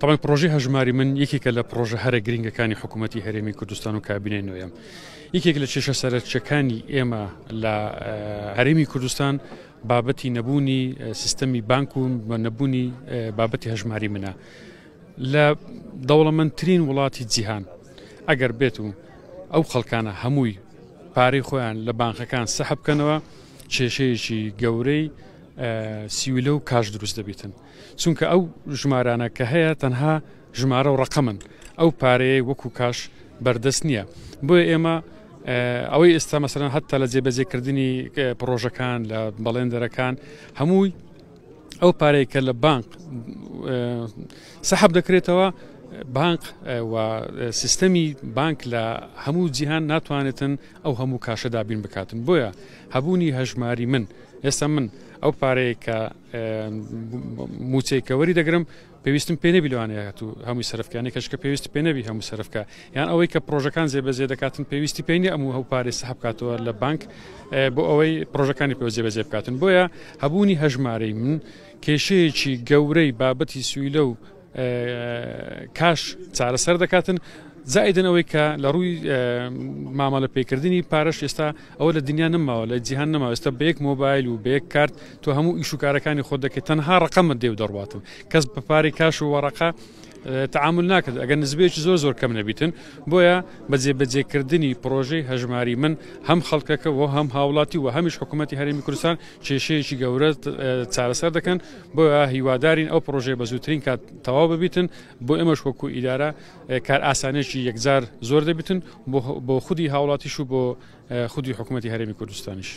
تەبعەن پڕۆژەی هەژماری من یەکێکە لە پڕۆژە هەرە گرنگەکانی حکوومەتی هەرێمی کوردستان و کابینەی نوێم. یەکێک لە کێشە سەرەکیەکانی ئێمە لە هەرێمی کوردستان بابەتی نەبوونی سیستەمی بانک و نەبوونی بابەتی هەژماری منە. لە دەوڵەمەندترین وڵاتی جیهان ئەگەر بێت و ئەو خەڵکانە هەمووی پارەی خۆیان لە بانقەکان سەحب بکەنەوە کێشەیەکی گەورەی سیولە و کاش دروست دەبیتن. چونکە ئەو ژمارانە کە هەیە تەنها ژمارە و ڕەقەمن ئەو پارەیە وەکو کاش بەردەست نییە بۆیە ئێمە ئەوەی ئێستا مەسەرەن هەتا لە جێبەجێکردنی پرۆژەکان لە بەڵێندەرەکان هەمووی ئەو پارەیە کە لە بانک سەحب دەکرێتەوە بانک و سیستەمی بانک لە هەموو جیهان ناتوانێتن ئەو هەموو کاشە دابین بکاتن بۆیە هەبوونی هەژماری من ئێستا من ئەو پارەیە کە موچەی کە وەری دەگرم پێویستم پێ نەبی لەوانەیە هاتوو هەمووی سەرفکانی کەشکە پێویست پێ نەبی هەموو سەرفکە یان ئەوەی کە پرۆژەکان جێبەجێ دەکاتن پێویستی پێ نیە ئەم هەو پارەی سەحب کاتەوە لە بانک بۆ ئەوەی پرۆژەکانی پێ جێبەجێ بکاتن بۆیە هەبوونی هەژمارەی من کێشەیەکی گەورەی بابەتی سویلە و کاش چارەسەر دەکاتن زائیدن ئەوەی کە لە ڕووی مامەلە پێکردنی پارەش ئێستا ئەوە لە دنیا نەماوە لە جیهان نەماوە ئێستا بە یەک مۆبایل و بە یەک کارت تۆ هەموو ئیش و کارەکانی خۆت دەکەیت تەنها ڕقەمت دێ و دەڕواتن کەس بە پارەی کاش و وەڕەقە تعامل ناکرد ئەگەر نزبەیەکی زۆر زۆر کەم نەبیتن بۆیە بە جێبەجێکردنی پرۆژەی هەژماری من هەم خەڵکەکە و هەم هاوڵاتی و هەمیش حکوومەتی هەرێمی کوردستان کێشەیەکی گەورە چارەسەر دەکەن بۆیە هیوادارین ئەو پرۆژەیە بە زووترین کات تەواو ببیتن بۆ ئێمەش وەکو ئیدارە کارئاسانیەکی یەکجار زۆر دەبیتن بۆ خودی هاوڵاتیش و بۆ خودی حکوومەتی هەرێمی کوردستانیش.